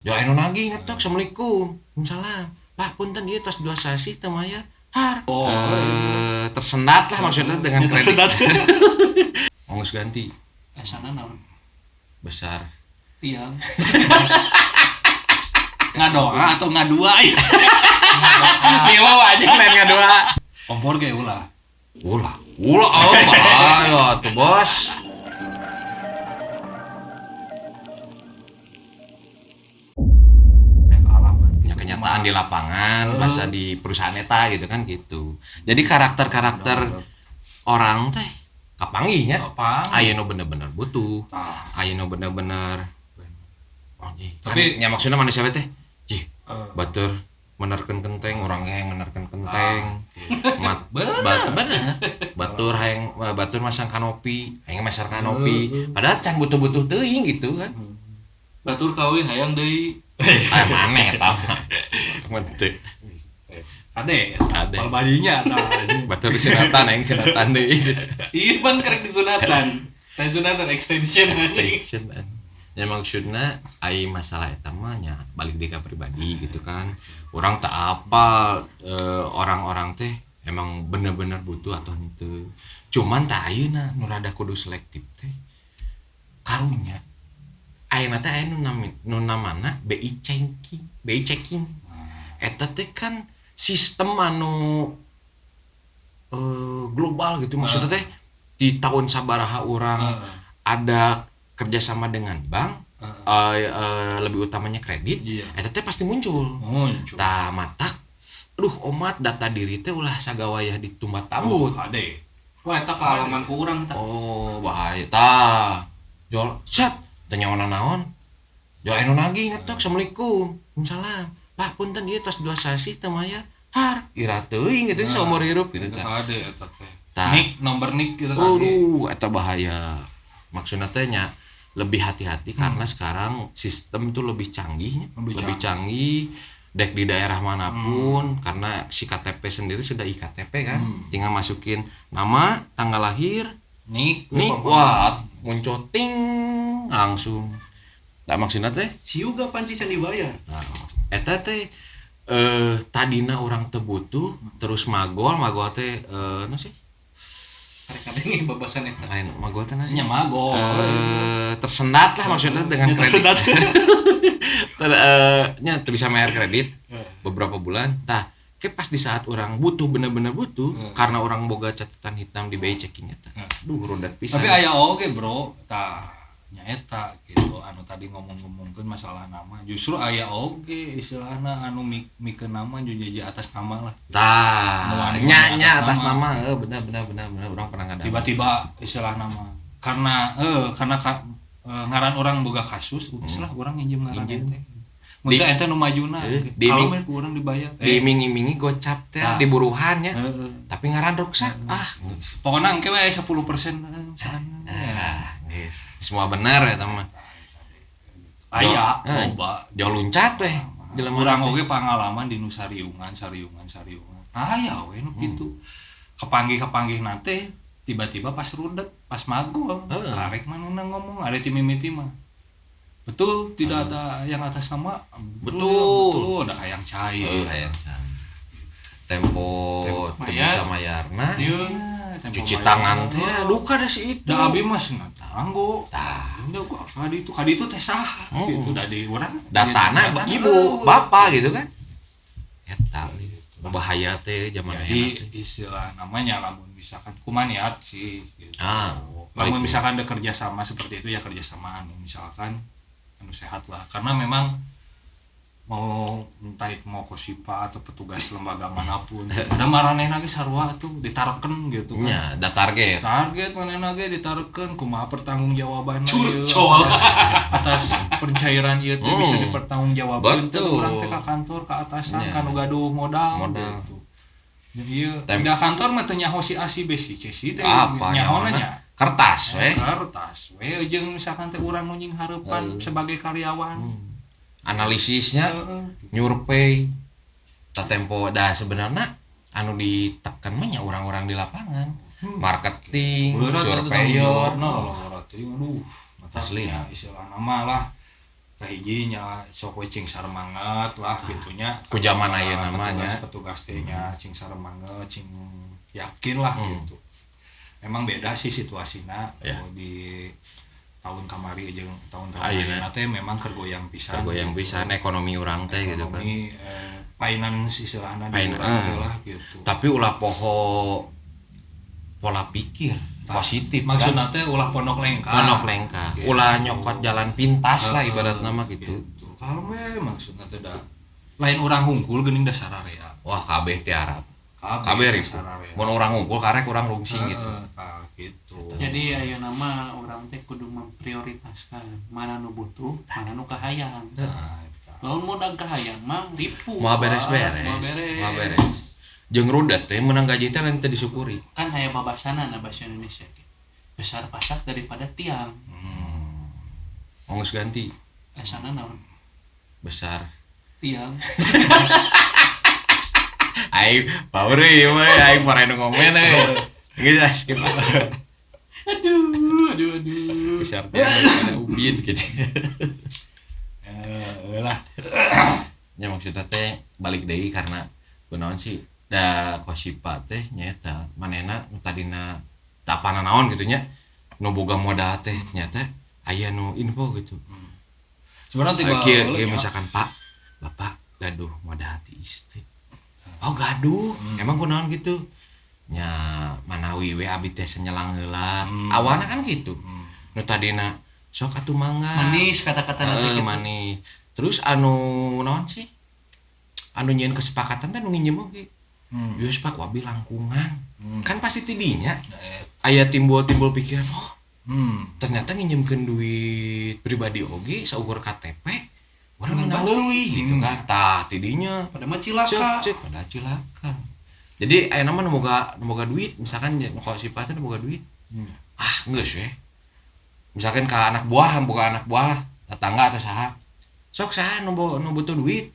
Ya anu nagih ngetok, assalamualaikum. Waalaikumsalam. Pak, punten ieu tos 2 sasih teu mayar. Har. Oh, tersendat lah maksudnya dengan Ya, kredit. tersendat. Ongos ganti Esana naon? besar. Tiang. Ngadoa atau ngadua ya? Milo aja lain ngadoa. Kompor ge ulah. Ulah, ulah oh bahaya tuh bos. Ya, kenyataan di lapangan, bahasa di perusahaan eta gitu kan gitu. Jadi karakter-karakter orang teh kapanggihnya. Apa? Aya nu bener-bener butuh, Tah. aya nu bener-bener oh, jih. Tapi- kan, ya maksudnya manusia teh, jih, Eh. batur menerkeun kenteng, urang ge hayang menerkeun kenteng. Mat, Bener. bener. Batur hayang batur masang kanopi, hayang masang kanopi. Padahal can butuh-butuh teuing gitu kan. Batur kawin hayang deui. Ah maneh eta mah. Menteu. Kade, Kade. Palbadinya tah. Batur disunatan hayang sunatan deui gitu. Iya pan kerek disunatan. Lain sunatan extension anjing. Extension an. Ya maksudnya ai masalah eta mah nya balik deui ka pribadi gitu kan. Urang tak apal orang-orang teh emang bener-bener butuh atau henteu. Cuman tak ayeuna nu rada kudu selektif teh. Karunya ayeuna teh aya nu nu namana BI checking, BI checking. Eta teh kan sistem anu global gitu maksudnya teh di tahun sabaraha urang ada kerjasama dengan bank, lebih utamanya kredit, Iya. eta teh pasti muncul. Muncul. Tah matak, aduh omat data diri teh ulah sagawayah ditumbat tambut. Kade. Wah eta kaalaman ku urang tah. Oh bahaya tah. Jol set teu nyaona naon. Jol anu nagih ngetok, assalamualaikum. Waalaikumsalam. Pak punten ieu tos 2 sasih teu mayar. Har, ira teuing gitu Nah, seumur hirup gitu Eta tah. kade eta teh. Tah. Nik nomor nik gitu kade. Aduh, eta bahaya. Maksudnya teh nya lebih hati-hati karena sekarang sistem tuh lebih canggih, Lebih lebih canggih dek di daerah manapun karena si KTP sendiri sudah IKTP kan. Tinggal masukin nama, tanggal lahir, Nik. nih wah muncul ting langsung. Tak maksudnya teh Siuga panci can dibayar. nah, eta teh tadina orang teu butuh terus magol magol teh nu sih? Karek kadenge babasan eta. Lain magol teh naon sih? Nya magol. Tersendat lah maksudnya dengan Ya, kredit. tersendat. Nya teu bisa bayar kredit beberapa bulan. Tah, ke pas di saat orang butuh bener-bener butuh karena orang boga catatan hitam di BI checking eta. Duh, rudet pisan. Tapi aya oge, Bro. Tah, nya eta gitu anu tadi ngomong-ngomongkeun masalah nama. Justru aya oge istilahna anu mikeun nama jeung jadi atas nama lah. Tah, Nu nya nya atas atas nama, bener bener bener bener urang pernah ngadang. Tiba-tiba istilah nama. Karena karena ngaran orang boga kasus, geus lah urang nginjem ngaran Nginjem. ente. Mun teh ente nu majuna. Kalau mah ku urang dibayar. Diiming-imingi gocap teh Tah. di buruhan nya. Heeh. Tapi ngaran ruksak. Ah, Pokoknya engke we aya 10% misalkan. ah, geus. Semua benar ya mah. Aya loba. Jauh luncat weh. Jelema Urang teh. oge pangalaman di nu sariungan, sariungan, sariungan. Aya we nu kitu. Kepanggih-kepanggih nate tiba-tiba pas rudet, pas magol. Heeh. Karek manehna ngomong ada ti mimiti mah. Betul, tidak ada yang atas nama. Betul. Betul, ada hayang cair. Hayang cair. Tempo teu Mayar. bisa mayarna. Ieu Ya, tempo Cuci mayar. tangan teh duka da si itu. Da abi mah cenah tanggo. Tah. Udah gua kadi itu, kadi itu teh saha gitu da di urang. Datana Datana, ibu, bapak gitu kan. Eta bahaya teh zaman Jadi ayeuna teh. istilah namanya lamun misalkan kumaniat sih gitu. Ah, Lamun baik. misalkan ada kerjasama seperti itu ya kerjasama anu misalkan anu sehat lah karena memang mau entah itu mau kosipa atau petugas lembaga manapun ada maranehna ge sarua tuh ditareken gitu kan. Nya, da target. Target manehna ge ditareken kumaha pertanggungjawabanna ieu Curcol. atas pencairan ieu teh bisa dipertanggungjawabkeun teh Betul. urang teh ka kantor ka atasan Nya. ka nu gaduh modal Modal. gitu. Jadi ieu Tem- da kantor mah teu nyaho si A si B si C si D Apa nyahona nyahona? nya. Kertas weh. Kertas we jeung misalkan teh urang nu nying hareupan sebagai karyawan. Analisisnya Heeh. nyurvei ta tempo dah sebenarnya anu ditekan mah nya orang-orang di lapangan. Marketing, Berat eta tanggung surveyor. jawabna lah berat teuing aduh. Asli. Asli istilah nama lah. Kahiji nya sok we cing saremanget lah gitunya. Ku zaman ayeuna mah nya. Petugas teh nya cing saremanget, cing yakin lah gitu. Emang beda sih situasina Ya. oh, di tahun kamari jeung tahun-tahun Ayeuna. ayeuna teh memang keur goyang pisan. Goyang gitu. pisan ekonomi urang teh gitu kan. Ekonomi, finance istilahna di urang teh lah gitu. Tapi ulah poho pola pikir positif kan? Maksudna teh ulah pondok lengkah. Pondok lengkah. Gitu. Ulah nyokot jalan pintas lah ibarat nama gitu. Kalau we maksudna teh da lain urang hungkul geuning da sararea. Wah, kabeh tiarap. Kabeh ribu. sararea. Mun urang ngumpul karek urang rungsing gitu. Heeh, tah gitu. Jadi ayeuna mah urang teh kudu memprioritaskan mana nu butuh, mana nu kahayang. Nah, eta. Lamun modal kahayang mah ripuh. Moal beres-beres. Moal beres. Moal beres. Jeung rudet teh menang gaji teh lain teu disyukuri. Kan aya babasana na bahasa Indonesia ge. Besar pasak daripada tiang. Ongos ganti Asana naon? besar. Tiang. Aing power ieu mah aing pare nu ngomen euy. Geus ah, skip. Aduh, aduh, aduh. Besar tiang daripada ubin gitu. Lah. Ya maksudnya teh balik deui karena kunaon sih da kosipa teh nyaeta manehna nu tadina teu apana naon gitu nya nu boga modal teh ternyata aya nu info gitu. Sebenarnya tiba Kieu kieu misalkan Pak, Bapak gaduh modal ti istri. Oh gaduh, emang kunaon gitu? Nya manawi we abi teh senyelang heula. Awalna kan gitu. Nu tadina sok atuh mangga. Manis kata-kata nanti gitu. Manis. Terus anu naon sih? Anu nyieun kesepakatan teh nu nginjem oge. Geus Pak wabi langkungan. Kan pasti tidinya aya timbul-timbul pikiran, oh ternyata nginjemkeun duit pribadi oge saukur KTP urang menang leuwih gitu kan. Tah tidinya Pada mah cilaka. cek cek pada cilaka. Jadi aya nama nu boga duit misalkan nu sifatnya nu boga duit. Ah geus we. Misalkan ka anak buah, boga anak buah lah, tetangga atau saha. Sok saha nu butuh duit.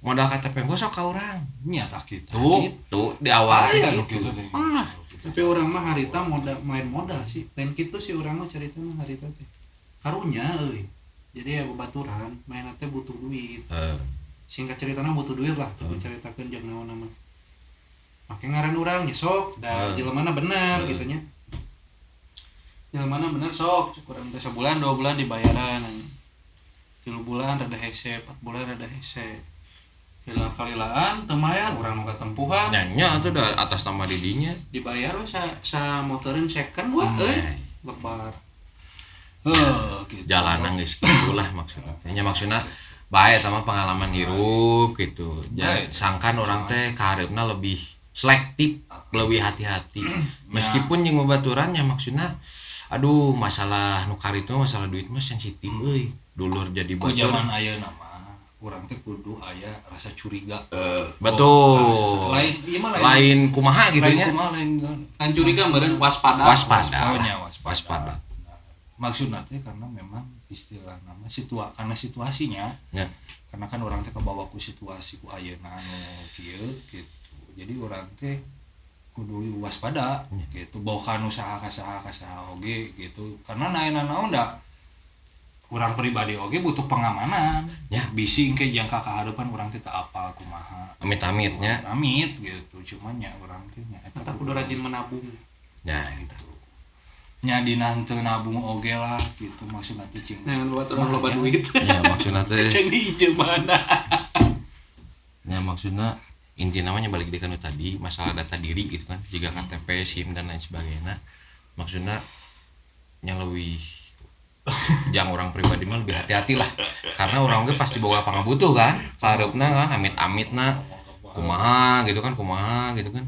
Modal KTP gua sok ka urang. Nya tah kitu. Gitu di awal Aya teh nu gitu. kitu teh. Ah, Tapi orang mah harita modal main modal sih. Lain kitu sih orang mah carita mah harita teh. Karunya euy. Jadi ya babaturan mainna teh butuh duit. Singkat ceritana butuh duit lah, tuh caritakeun jeung naon mah. Make ngaran urang nya sok, da jelemana bener gitu nya. Jelemana bener sok, cuk urang teh sabulan 2 bulan dibayaran anjing. 3 bulan rada hese, 4 bulan rada hese. Lila kalilaan teu mayan urang nu katempuhan. Nya tuh da atas nama didinya. Dibayar we sa motorin second wah euy. Lebar. Heuh gitu. Jalanan geus kitu lah maksudna. Nya maksudna bae eta mah pengalaman hirup gitu. Bae. Sangkan orang teh kahareupna lebih selektif, lebih hati-hati. Meskipun jeung babaturan nya maksudna aduh masalah nu karitu masalah duit mah sensitif euy. Dulur jadi Ku batur. zaman ayeuna mah urang teh kudu aya rasa curiga. Betul. Lain ieu mah Lain kumaha gitu lain nya. kumaha lain Kan curiga meureun waspada. Waspada. Oh, nya, waspada. Waspada. Nah, maksudna teh karena memang istilah nama karena situasinya. Ya. Karena kan orang teh kebawa ku situasi ku ayeuna anu kieu gitu. Jadi orang teh kudu waspada gitu. Bokan usaha ka saha ka saha oge gitu. Karena naeuna naon da urang pribadi oge butuh pengamanan. Ya. Bisi engke jangka kahareupan urang teh teu apal kumaha. Amit-amitnya. Amit gitu. Cuman nya urang teh nya eta Eta kudu rajin menabung. Nah, gitu. Nya dina henteu nabung oge lah gitu maksudna teh cing. Nah, buat orang loba duit. Ya maksudna teh Ceng hijau mana? ya maksudna inti namanya balik deui ka nu tadi masalah data diri gitu kan jika KTP, SIM dan lain sebagainya. Maksudna nya leuwih jang orang pribadi mah lebih hati-hati lah karena orang ge pasti boga pangabutuh kan kahareupna kan amit-amitna kumaha gitu kan kumaha gitu kan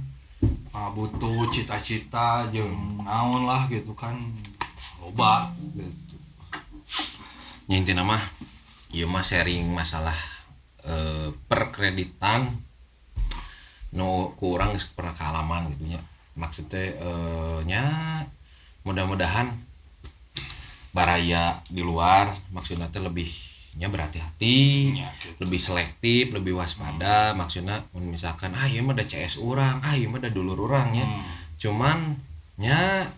Pangabutuh cita-cita jeung naon lah gitu kan loba gitu. Nya intina mah ieu mah sharing masalah perkreditan nu ku urang geus pernah kaalaman gitu nya. Maksudnya nya mudah-mudahan baraya di luar maksudnya teh lebih nya berhati-hati, Ya, gitu. lebih selektif, lebih waspada. Maksudnya mun misalkan ah ieu mah da CS urang, ah ieu mah da dulur urang nya. Cuman nya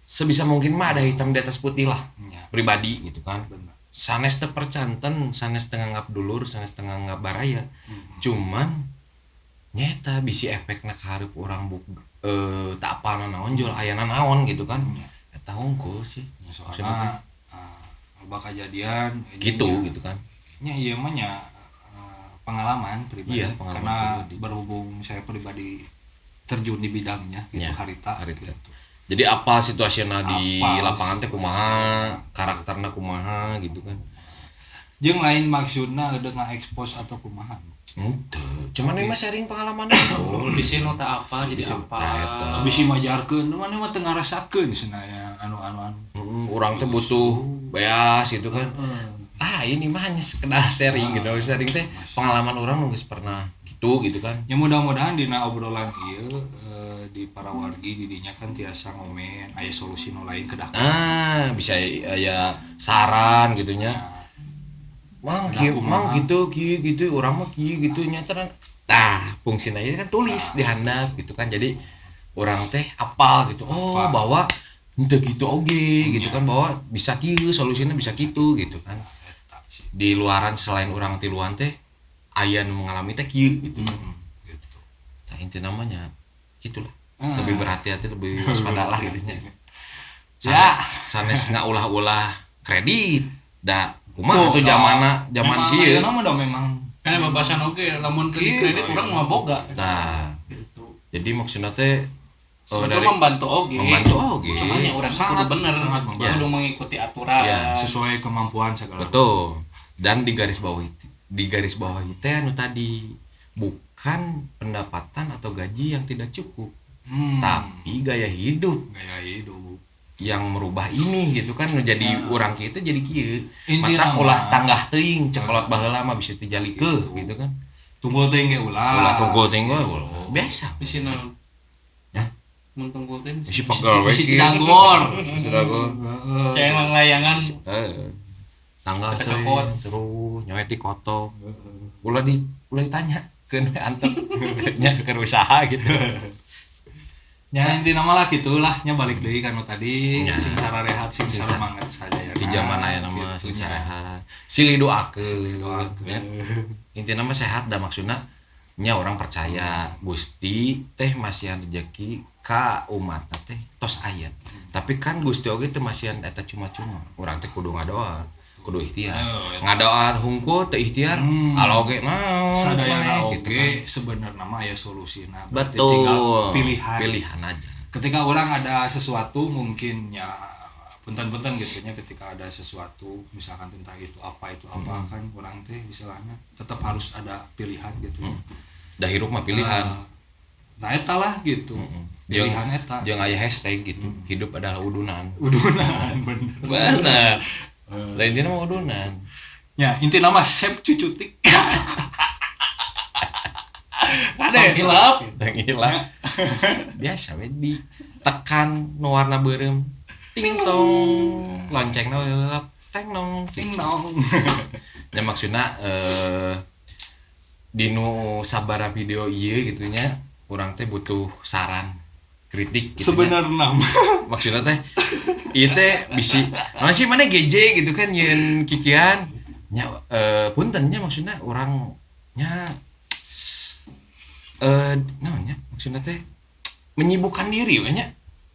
sebisa mungkin mah ada hitam di atas putih lah Ya, pribadi gitu kan. benar. Sanes teu percanten, sanes teu nganggap dulur, sanes teu nganggap baraya. Cuman nyeta bisi efekna ka hareup urang buk tak apalna naon jual ayana naon gitu kan. Eta hungkul sih. Ya, soalnya loba kejadian gitu gitu kan. Nya ieu mah nya pengalaman pribadi. Iya, pengalaman karena pribadi. Berhubung saya pribadi terjun di bidangnya gitu Ya, harita, harita. gitu. Jadi apa situasional di Apa lapangan teh kumaha, karakterna kumaha gitu kan. Jeung lain maksudna udah nge-expose atau kumaha. Henteu. Cuman ini mah sharing pengalaman hungkul. Bisi nu teu apa jadi Bisi apa. eta. Bisi majarkeun, mana mah teu ngarasakeun cenah ya anu-anu anu. Urang teh butuh beas gitu kan. Ah, ini mah hanya sekedar sharing gitu. Sharing teh pengalaman orang nu geus pernah gitu gitu kan. Ya mudah-mudahan dina obrolan ieu di para wargi didinya kan tiasa ngomen aya solusi nu lain kedah. Ah, bisa aya saran gitu nya. Mang Kedah kieu, kumaha. mang gitu, kieu gitu, urang mah kieu gitu nya terang. Tah, fungsina ieu kan tulis di handap gitu kan. Jadi urang teh apal gitu. Oh, Apal. bahwa henteu gitu oge gitu Iya. kan, bahwa bisa kieu solusina bisa kitu gitu kan. Eta sih. Di luaran selain urang tiluan teh aya nu mengalami teh kieu gitu kan. Gitu. Tah inti namanya gitulah. Ah. Lebih berhati-hati, lebih waspada lah gitu nya. Ya. Sanes ngaulah-ulah kredit da kumaha Tuh, tuh zamana zaman memang kieu. ayeuna mah da memang Kan bebasan oge lamun teu Kieu. kredit urang moal boga. Tah, Gitu. jadi maksudnya teh Sebetulnya dari membantu oge. membantu oge. Cuman ya urang Sangat- kudu bener, sangat membantu. kudu mengikuti aturan. Ya, sesuai kemampuan segala. Betul. Dan di garis bawah teh anu tadi bukan pendapatan atau gaji yang tidak cukup, tapi gaya hidup Gaya hidup. yang merubah ini gitu kan jadi urang kieu teh jadi kieu. Intina Mata ulah mah. tanggah teuing cekolot baheula mah bisa tijalikeun gitu kan. Tunggul teuing ge ulah. Ulah tunggul teuing we ulah. Biasa. Bisi naon? Ya. Mun tunggul teh Bisi pegel we Bisi kieu. cidanggor. Bisi cidanggor. Saya emang layangan Heeh. Tanggal Kita teh copot. terus nyawe ti kotok. Ulah di ulah ditanya keun we antep nya keur usaha gitu. Ya intina mah lah gitulah nya balik deui ka nu tadi Ya. sing sararehat sing Sing sarumanget saja ya. Di zaman aya mah sing Gitu nya. sarehat. Silih doakeun. Silih doakeun. Ya. Intina mah sehat da maksudna nya orang percaya Gusti teh masihan rezeki ka umatna teh tos aya. Tapi kan Gusti oge teh masihan eta cuma-cuma. Urang teh kudu ngadoa, kudu ikhtiar. Oh, eta. Ngadoa hungkul teu ikhtiar, aloge naon Sadayana maneh, gitu oge kan. sebenarnya mah aya solusina. Berarti Betul. tinggal pilihan. Pilihan aja. Ketika orang ada sesuatu mungkin ya punten-punten gitu nya ketika ada sesuatu misalkan tentang itu apa kan orang teh istilahnya tetap harus ada pilihan gitu. Dah hirup mah pilihan. Nah eta lah gitu. Pilihan eta. Jeung aya hashtag gitu. Hidup adalah udunan. Udunan bener. Bener. Lain intinya mah udunan. Ya, inti nama Sep Cucutik. Ada. hilap. Tengilap. Biasa we ditekan nu warna beureum. Ting tong loncengna lelap teng nong Ting dong. Ya maksudna di nu sabara video ieu gitu nya urang teh butuh saran kritik gitu nya. Sebenarnya mah Maksudnya teh ieu teh bisi naon sih mana GJ gitu kan nyeun kikian nya punten nya maksudna urang nya naon nya maksudna teh menyibukkan diri we nya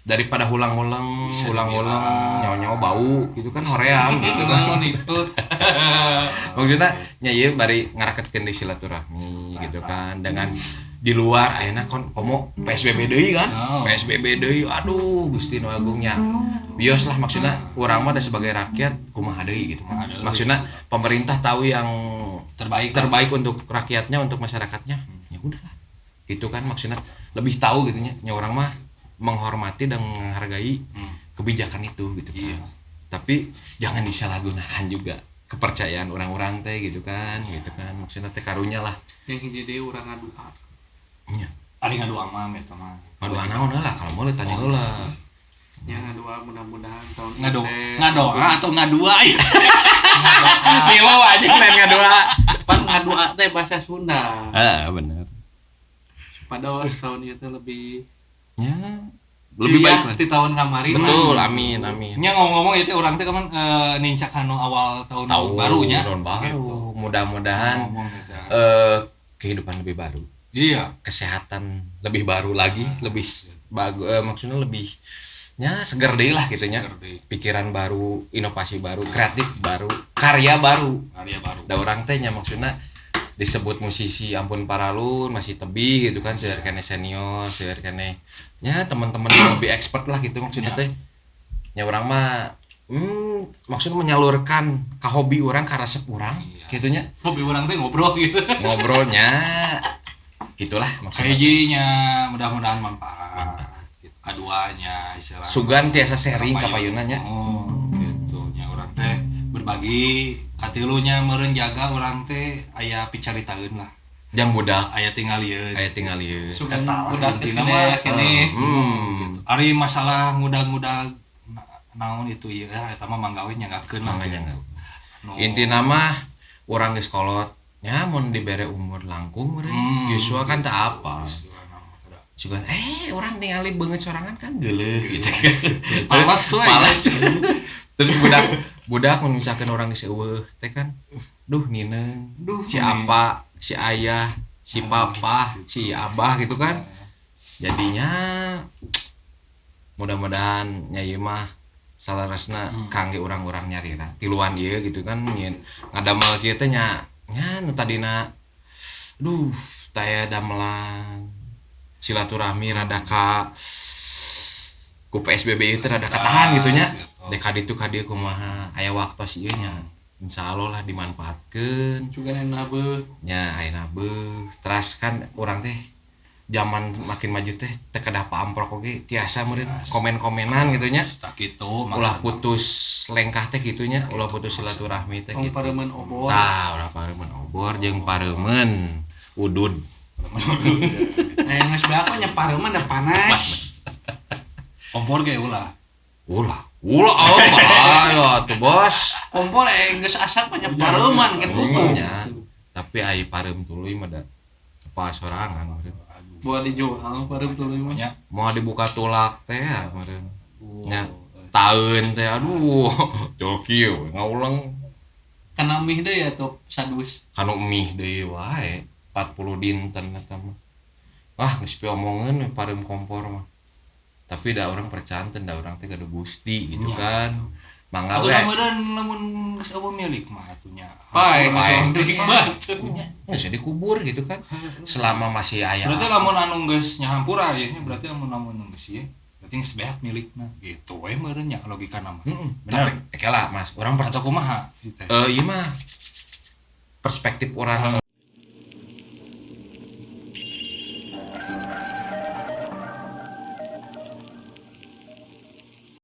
daripada hulang-hulang Bisa hulang-hulang dibilang. nyawa-nyawa bau gitu kan hoream gitu kan Naon itu. maksudnya nya ieu bari ngaraketkeun di silaturahmi gitu kan dengan di luar ayeuna kon komo PSBB deui kan. Oh. PSBB deui aduh Gusti nu agungnya bios lah maksudnya urang mah da sebagai rakyat kumaha deui gitu Kumaha deui. maksudnya pemerintah tahu yang terbaik terbaik untuk rakyatnya untuk masyarakatnya ya udahlah gitu kan maksudnya lebih tahu gitu nya. Nya orang mah menghormati dan menghargai kebijakan itu gitu kan. Iya. Tapi jangan disalahgunakan juga kepercayaan orang-orang teh gitu kan, gitu kan. Maksudnya teh karunya lah. Yang hiji deui urang ngadoa. Nya. Ari ngadu amam eta mah. Ngadoa naon heula kalau mau tanya heula. Nya ngadoa mudah-mudahan tahun Ngado teh- ngadoa atau ngadua ya. Ngadoa. Milo aja lain ngadoa. Pan ngadoa teh bahasa Sunda. Ah, bener. Supados tahun ieu teh lebih Nya Lebih baik lah. Di tahun kamari. Betul, amin amin. Nya ngomong-ngomong itu urang teh kapan nincak anu awal tahun barunya. Tahun baru. Gitu. Mudah-mudahan Ngomong gitu. Kehidupan lebih baru. Iya. Kesehatan lebih baru lagi, lebih bagus, maksudnya lebih nya seger deui lah gitu nya. Pikiran baru, inovasi baru, kreatif baru, karya baru. Karya baru. Da urang teh nya maksudna disebut musisi ampun paralun masih tebih gitu kan, seueur keneh senior, seueur keneh nya teman-teman yang lebih expert lah gitu maksudnya teh. Nya urang mah maksudnya menyalurkan ka hobi urang, ka resep urang gitu nya. Hobi urang teh ngobrol gitu. Ngobrolnya gitulah maksudnya. Kajinya mudah-mudahan manfaat. Gitu. Kaduanya istilah. Sugan tiasa sharing ka payuna nya. Oh, gitu nya urang teh berbagi katilunya meureun jaga urang teh aya picaritaeun lah. Jang budak aya tingalieun. Aya tingalieun. Sugan budak geus kene. Gitu. Ari masalah ngudag-ngudag naon itu ieu ya eta mah manggawe nyanggakeun lah. Mangga nyangga. Intina mah urang geus kolot nya mun dibere umur langkung meureun. Yuswa kan tak apa. Sugan urang ningali beungeut sorangan kan geuleuh gitu kan. Malas we. Malas. Terus budak mun misalkan orang geus eueuh teh kan duh nineung, duh si apa, si ayah, si papa, si abah gitu kan. Jadinya mudah-mudahan nya ieu mah salaresna kangge urang-urang nyarira tiluan ieu gitu kan ngadamel kieu teh nya nya nu tadina duh taya damelan silaturahmi rada ka ku PSBB ieu teh rada katahan gitu nya. Dek ka ditu ka dieu kumaha aya waktos ieu nya insyaallah lah dimanfaatkeun juga aya beuh nya aya beuh teras kan urang teh zaman makin maju teh teu kedah paamprok oge tiasa meureun komen-komenan gitu nya tah kitu ulah putus lengkah teh kitu nya ulah putus silaturahmi teh kitu pareumeun obor tah ulah pareumeun obor jeung pareumeun udud aya geus beak mah nya pareumeun da panas kompor ge ulah ulah ulah apa ayo tuh bos kompor geus asap mah nya pareuman kan tutup tapi ai pareum tuluy mah da apa sorangan meureun buat dijual pareum tuluy mah mau dibuka tulak teh ya meureun nya taeun teh aduh joki ngaulang kana mih deui atuh sadus kanu mih deui wae 40 dinten eta mah wah geus piomongeun pareum kompor mah tapi da orang percanten da orang teh gaduh Gusti gitu kan mangga we atuh meureun lamun geus eueuh milik mah atuh nya pae geus dikubur gitu kan selama masih aya berarti lamun anu geus nyahampura ieu nya berarti lamun lamun geus ieu berarti geus beak milikna gitu we meureun nya logikana mah bener tapi lah Mas urang percaya kumaha ieu mah perspektif orang